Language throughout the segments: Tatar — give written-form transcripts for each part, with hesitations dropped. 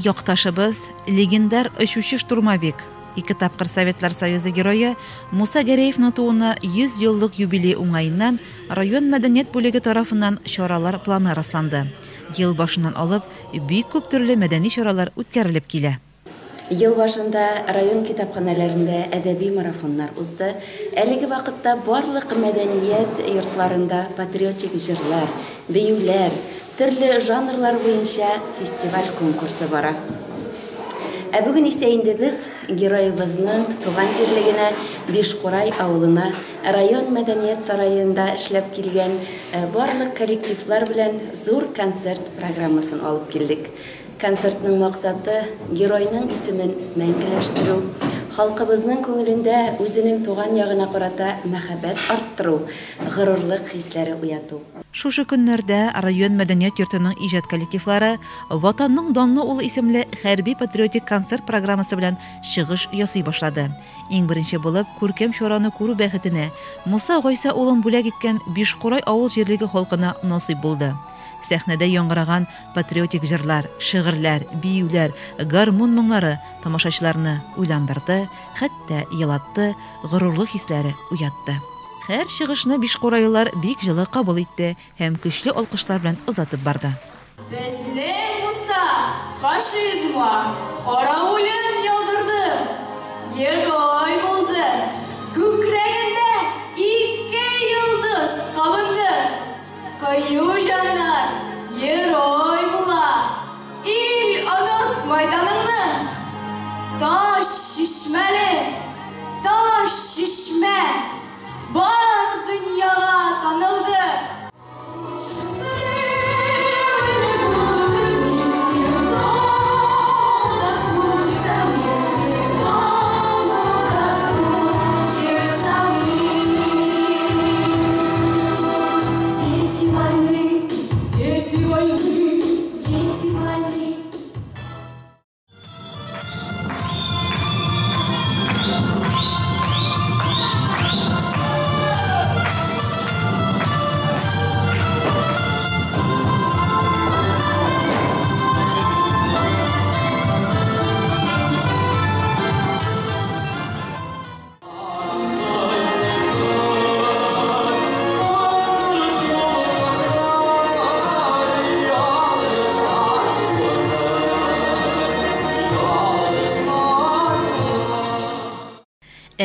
Якташыбыз, легендар очучы-штурмовик, ике тапкыр Советлар Союзы Герое Муса Гәрәевның тууына 100 еллык юбилей уңаеннан район мәдәният бүлеге тарафыннан чаралар планы расланды. Ел башыннан алып бик күп төрле мәдәни чаралар үткәрелеп килә. Ел башында район китапханәләрендә әдәби марафоннар узды. Әлеге вакытта барлык мәдәният йортларында патриотик җырлар, биюләр, төрле жанрлар буенча фестиваль конкурсы бара. Ә бүген исә инде без героебызның туган җирлегенә, Бишкурай авылына, район мәдәният сараенда эшләп килгән барлык коллективлар белән зур концерт программасын алып килдек. Концертның максаты, геройның исемен мәңгеләштерү, халкыбызның күңелендә үзенең туган ягына карата мәхәббәт арттыру, горурлык хисләре уяту. Шушы көннәрдә район мәдәният йортының иҗат коллективлары Ватанның данлы улы исемле хәрби-патриотик концерт программасы белән чыгыш ясый башлады. Иң беренче булып, күркәм чараны күрү бәхетенә Муса Гайсә улын бүләк иткән Бишкурай авыл җирлеге халкына насыйп булды. Сәхнәдә яңгыраган патриотик җырлар, шигырьләр, биюләр, гармун моңнары тамашачыларны уйландырды, хәтта елатты, горурлык хисләре уятты. Һәр чыгышны бишкурайлылар бик җылы кабул итте һәм көчле алкышлар белән озатып барды. Безнең Муса фашизмга кара үлем яудырды, герой булды, күкрәгендә ике йолдыз кабынды. Кыю җаннар герой була. Ил онытмай даныңны. Таш чишмәле, таш чишмә, бар дөньяга танылды.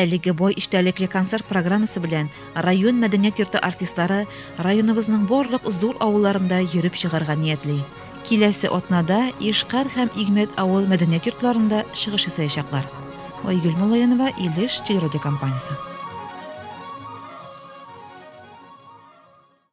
Әлеге бай эчтәлекле концерт программасы белән район мәдәният йорты артистлары районыбызның барлык зур авылларында йөреп чыгарга ниятли. Киләсе атнада Ишкар һәм Игмәт авыл мәдәният йортларында чыгыш ясаячаклар. Айгөл Муллаянова, Илеш телерадиокомпаниясе.